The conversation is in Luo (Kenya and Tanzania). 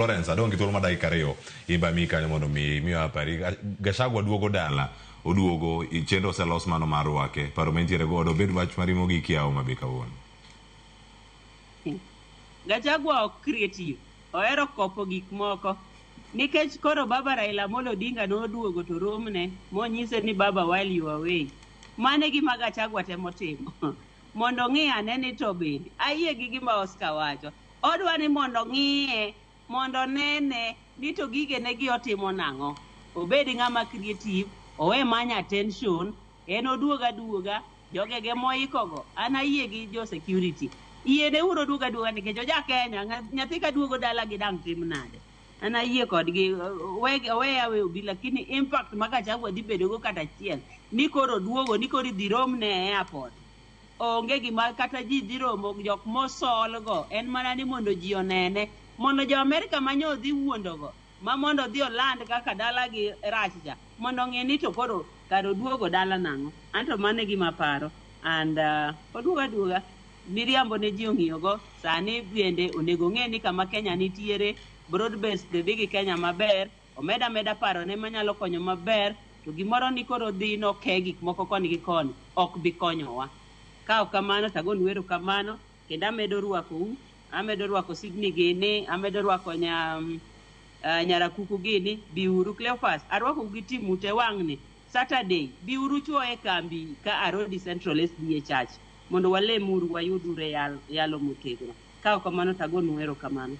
Florence, adong' gi thuolo mar dakika 2. In be amiyi kanyo mondo mi imiwa pari. Gachagua duogo dala, oduogo, chenro oselos mano mar rwake. Paro ma intiere godo, obed wach marimo gi kiawo Homa Bay kawuono. Gachagua ok creative, ohero kopo gik moko. Nikech koro baba Raila Amolo Odinga noduogo to romne monyise ni baba while you are away. Mano e gima Gachagua temo timo. Mondo ong'i ane ni to bende ayie gi gima Oscar wacho. Odwa ni mondo ong'iye, mondo onene ni to gigene gi otimo nang'o. Obed ng'ama creative, owe manyo attention, en oduog aduoga, jogege moikogo, an ayie gi jo security. Yiene uru oduog aduoga nikech oja Kenya, nyathi ka duogo dala gi dang' tim nade? An ayie kodgi, owe awe obi, lakini impact ma Gachagua dhi bedogo kata achiel, ni koro oduogo, ni koro idhi romne e airport. Onge gima kata ji dhi romo jok mosol go, en mana ni mondo ji onene. Mondo jo Amerika ma nyo odhi wuondogo, ma mondo odhi oland kaka dalagi rach cha, mondo ong'e ni to koro kar oduogo dala nang'o. Anto mano e gima aparo. And oduogo aduoga, miriambo ne ji ong'iyogo, sani bende onego ong'e ni kama Kenya nitiere, broad based dhi gi Kenya maber, omed ameda parone manyalo konyo maber, to gimoro ni koro dhi noke gik moko koni gi koni, ok bi konyowa. Ka ok kamano to agonu erokamano, kendo amedo rwakou, amedo rwako Sydney gini, amedo rwako Nyarakuku gini, biuru Cleophas, arwakou gi timu te wang'ni, Saturday, biuru chuo e kambi ka Arodi Central SDA Church, mondo walemuru wayudure yalo motegno. Ka ok kamano to agonu erokamano.